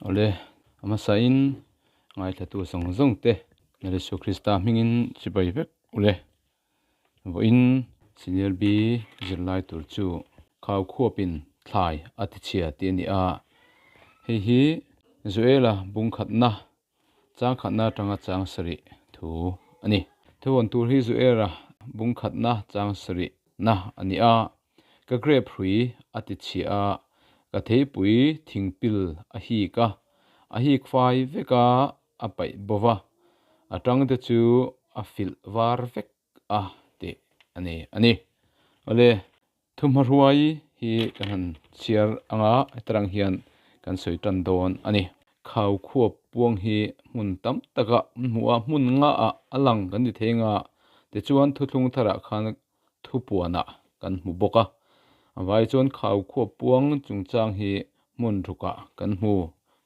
Awle, a hmasain ngaithlatu zawng zawng te Lal Isua Krista hmingin chibai vek ule. Vawiin Senior B zirlai tur chu khau khuapin thlai a tichhia tih a ni a. Hei hi Joela bungkhatna Chang khatna atanga chang sarih thu a ni. Thuvawn tur hi Zuera bung khatna chang sarih na a ni a. Ka grape hrui a ti chhia a, ka theipui thingpil a hik a, a hik fai vek a, a paih bo va, a tangte chu a filh var vek a tih a ni a ni. Awle, Thuhmahruai hi kan han chhiar anga hetarang hian kan sawi tan dawn a ni. Khau khuap puang hi hmun tam taka hmuh a, hmun ngaah a lang kan ti thei anga tichuan thuthlung tharah khan thupuanah kan hmu bawk a. A vai chuan khau khuap puang chungchang hi hmun rukah kan hmu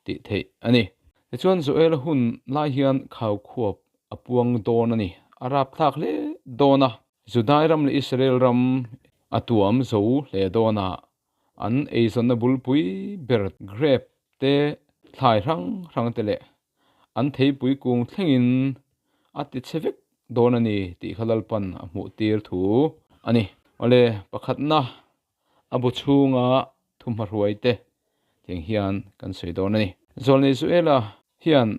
tih theih a ni. Tichuan Joel hun lai hian khau khuap a puang dawn a ni. A rapthlak hle dawn a. Judai ram leh Israel ram a tuam zo hle dawn a, an eizawnna bulpui ber grape te, thlai hrang hrang te leh an theipui kung thlengin a ti chhe vek dawn a ni tih kha Lalpan a hmuh tir thu a ni. Awle, pakhatna a bu chhunga thuhmahruai te tiang hian kan sawi dawn a ni. Zawlnei Zuela hian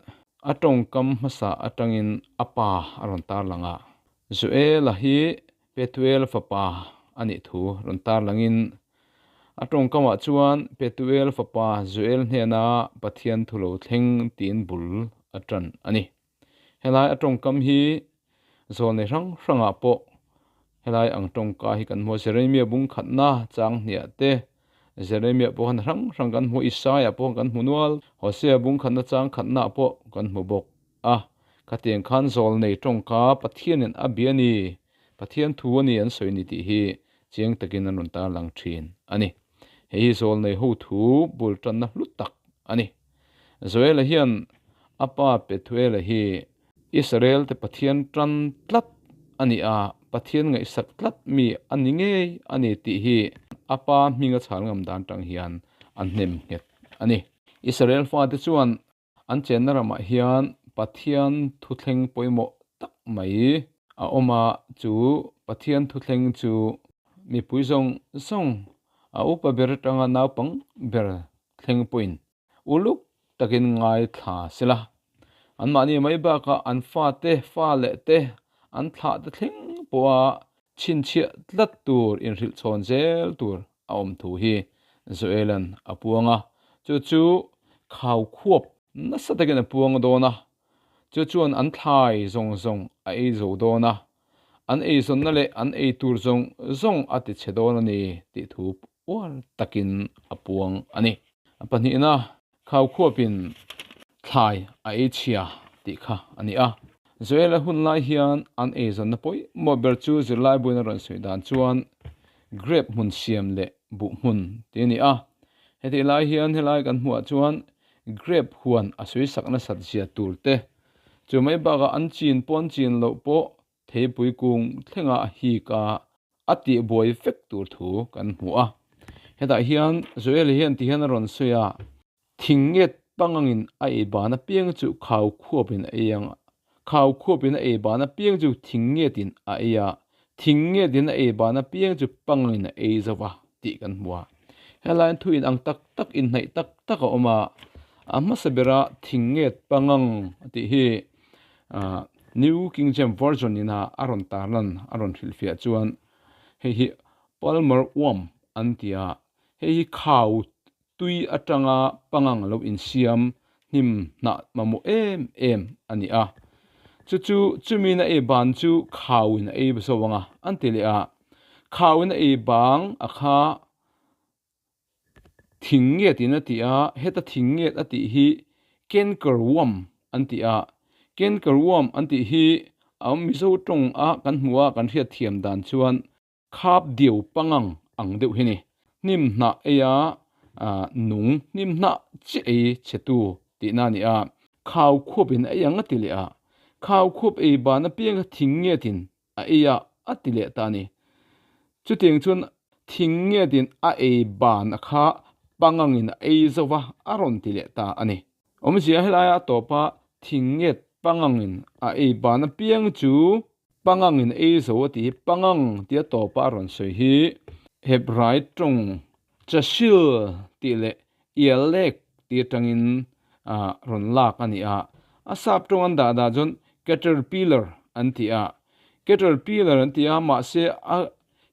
a tawngkam hmasa atangin a pa a rawn tarlang a, Zuela hi Petuel fapa a nih thu rawn tarlangin a tawngkamah chuan Petuel fapa Zuel hnena Pathian thu lo thleng tiin bul a tan a ni. Helai a tawngkam hi zawlnei hrang hrangah pawh helai ang tawngka hi kan hmu a, Jeremia bung khatna chang hniah te, Jeremia pawh khan hrang hrang kan hmu, Isaia pawh kan hmu nual, Hosea bung khatna chang khatna pawh kan hmu bawk a. Khatiang khan zawlnei tawngka Pathianin a bia a ni, Pathian thu a ni an sawi ni tih hi chiang takin an rawn tarlang thin a ni. Hei hi zawlnei ho thu bul tanna hlu tak a ni. Joela hian a pa Pethuela hi Israel te Pathian tan tlat a ni a, Pathian ngaihsak tlat mi a ni ngei a ni tih hi a pa hminga chhal ngam dan tang hian a hnem nghet a ni. Israel fate chuan An chenna ramah hian Pathian thuthleng pawimawh tak mai a awm a, chu Pathian thuthleng chu mipui zawng zawng, a upa ber atanga naupang ber thleng pawhin uluk takin ngaithla sela. Anmahni mai bakah an fate, fa leh te, an thlah te thleng pawha chhinchhiah tlat tur inhrilh chhawn zel tur a awm thu hi Joel-a'n a puang a, chu chu khau khuap nasa takin a puang dawn a, chu chuan an thlai zawng zawng a ei zo dawn a, an eizawnna leh an ei tur zawng zawng a ti chhe dawn a ni tih thu uar takin a puang a ni. A pahnihna, khau khuapin thlai a ei chhia tih kha a ni a. Joel-a hun lai hian an eizawnna pawimawh ber chu zirlai buin a rawn sawi dan chuan grape hmun siam leh buh hmun tih a ni a. Hetih lai hian helai kan hmuhah chuan grape huan a sawi sak nasat zia tur te, chu mai bakah an chin pawn chin loh pawh theipui kung thlenga a hik a, a tihbuai vek tur thu kan hmu a. Hetah hian Joel hian ti hian a rawn sawi a, Thing nget pangangin a ei ban apiang chu khau khuapin a ei ang, khau khuapin a ei ban apiang chu thing ngetin a ei a, thing ngetin a ei ban apiang chu pangangin a ei zo va tih kan hmu a. Helaiin thu inang tak tak, inhnaih tak tak a awm a, a hmasa bera thing nget pangang tih hi New King James Version ina a rawn tarlan, a rawn hrilhfiah chuan hei hi Palmer worm an ti a, hei hi khau tui atanga pangang lo insiam hnim hnah mamawh em em a ni a. Chu chu chumin a ei ban chu khauin a ei zo ang a, an ti leh a. Khauin a ei bang a kha thing nget in a ti a, heta thing nget a tih hi canker worm an ti a. Canker worm an tih hi a Mizo tawng a kan hmuh a kan hriatthiam dan chuan Khap diau pangang ang deuh hi ni. Hnim hnah eia nung hnim hnah chiah ei chhetu tihna a ni a. Khau khuapin a ei ang a ti leh a. Khau khuap ei ban apianga thing ngetin a ei a a ti leh ta a ni. Chutiang chuan thing ngetin a ei ban a kha pangangin a ei zo va a rawn ti leh ta a ni. Awmzia helaia a tawpa thing nget pangangin a ei ban apiang chu pangangin a ei zo a tih hi pangang tia tawpa a rawn sawi hi Hebrai tawng Chashil tih leh Ialek tih atangin rawn lak a ni a. A sap tawng an dah dah chuan caterpillar an ti a. Caterpillar an ti a, mahse a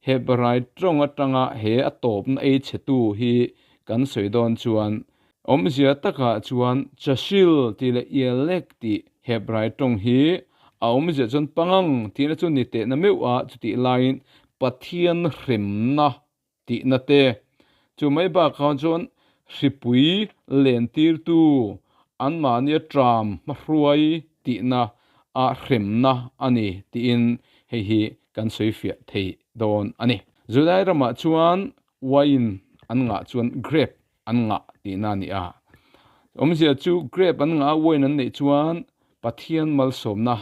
Hebrai tawng atanga he a tawpna ei chhetu hi kan sawi dawn chuan awmzia takah chuan Chashil tih leh Ialek tih Hebrai tawng hi a awmzia chuan pangang tihna chu ni tehna meuh a, chutih laiin Pathian hremna tihna te. Chu mai bakah chuan hripui lentirtu anmahnia tram hmahruai tihna a hremna a ni tiin hei hi kan sawifiah thei dawn a ni. Judai ramah chuan wine an ngah chuan grape an ngah tihna a ni a. Awmzia chu grape an ngah a wine an neih chuan Pathian malsawmna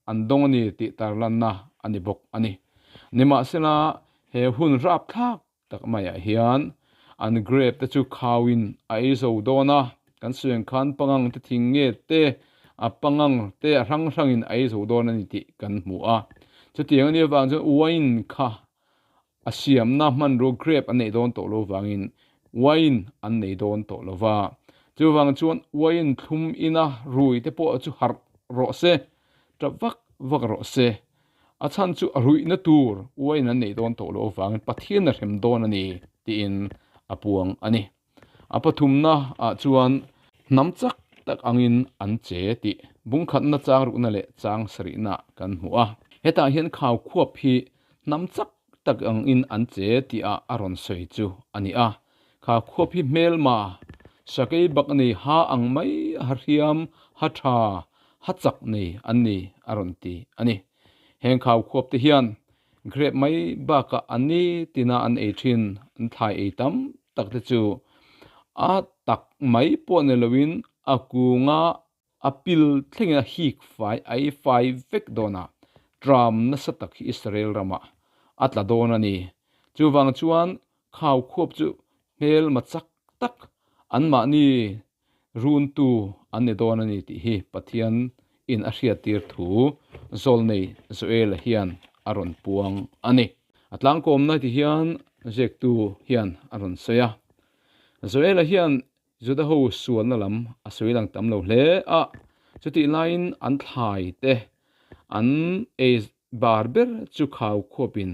an dawng a ni tih tarlanna a ni bawk a ni. Nimahsela, he hun rapthlak tak maiah hian an grape te chu khauin a ei zo dawn a, kan sawi khan pangang te thing nge te, a pangang te a hrang hrangin a ei zo dawn a ni tih kan hmu a. Chutiang a nih avang chuan wine kha A siamna hmanrua grape an nei dawn tawh lo vangin wine an nei dawn tawh lo va. Chuvang chuan wine thlum ina rui te pawh chu harh rawh se, tap vak vak rawh se. A chhan chu a ruihna tur wine an nei dawn tawh lo avangin Pathian a hrem dawn a ni tiin a puang a ni. A pathumna ah chuan hnam chak tak angin an che tih bungkhatna chang rukna leh chang sarihna kan hmu a. Hetah hian khau khuap hi hnam chak tak angin an che tih ah a rawn sawi chu a ni a. Kha khuap hi hmelma, sakei bak nei ha ang mai ha hriam, ha tha, ha chak nei an ni a rawn ti a ni. Heng khau khuap te hian Grape mai bakah an ni tina an ei thin, an thlai ei tam tak te chu a tak mai pawh ni loin a kunga a pil thlengin a hik fai a ei fai vek dawn a, tram nasa tak hi Israel ramah a tla dawn a ni. Chuvang chuan khau khuap chu hmelma chak tak anmahni Runtu an ni dawn a ni tih hi Pathian in a hriattir thu Zawlnei Joel-a hian a rawn puang a ni. A tlangkawmna ti hian ziaktu hian a rawn sawi a. Joel-a hian Juda ho sualna lam a sawi lang tam lo hle a, chutih laiin an thlai te an ei bar ber chu khau khuapin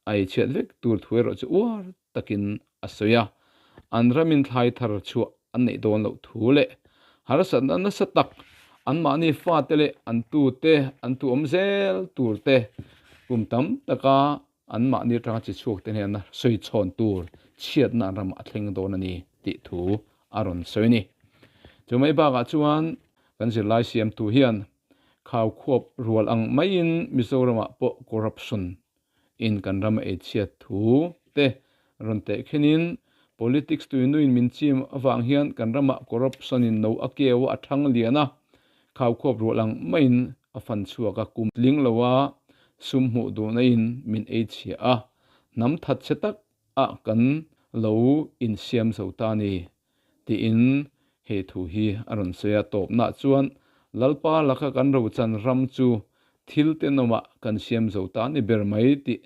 a ei chhiat vek tur thu erawh chu uar takin a sawi a, an ramin thlai thar chhuah an neih dawn loh thu leh harsatna nasa tak anmahni fate leh an tute an tu awm zel tur te kum tam taka anmahni atanga chi chhuak te hnena sawi chhawn tur chhiatna an ramah a thleng dawn a ni tih thu a rawn sawi a ni. Chu mai bakah chuan kan zirlai siamtu hian khau khuap rual ang maiin Mizoramah pawh corruption in kan ram a ei chhiat thu te rawn teh khenin politics tuinuin min chim avang hian kan ramah corruption in no a keu a, a thang lian a, khaukhawp rual ang maiin a fan chhuak a, kum tling loa sum hmuh duhna in min ei chhia a, hnam that chhe tak ah kan lo insiam zo ta ni tiin he thu hi a rawn sawi a, tawpnah chuan Lalpa laka kan rochan ram chu thil tenawmah kan siam zo ta ni ber mai tih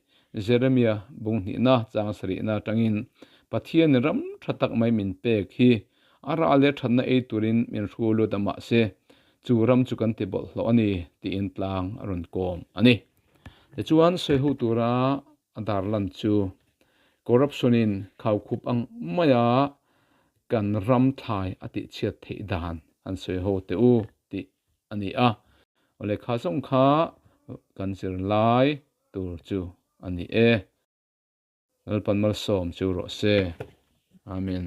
Jeremia bunghnihna chang sarihna atangin Pathianin ram tha tak mai min pek hi a rah leh thatna ei turin min hru lut a mahse chu ram chu kan ti bawlhhlawh a ni tiin tlang a rawn kawm a ni. Tichuan sawiho tura a darlan chu Corruption in khaukhup ang maia kan ram thlai a tihchhiat theih dan an sawi ho teh u tih a ni a. Aw lehkha zawng kha kan zir lai tur chu a ni e. Lalpan malsawm chu rawh se. Amen.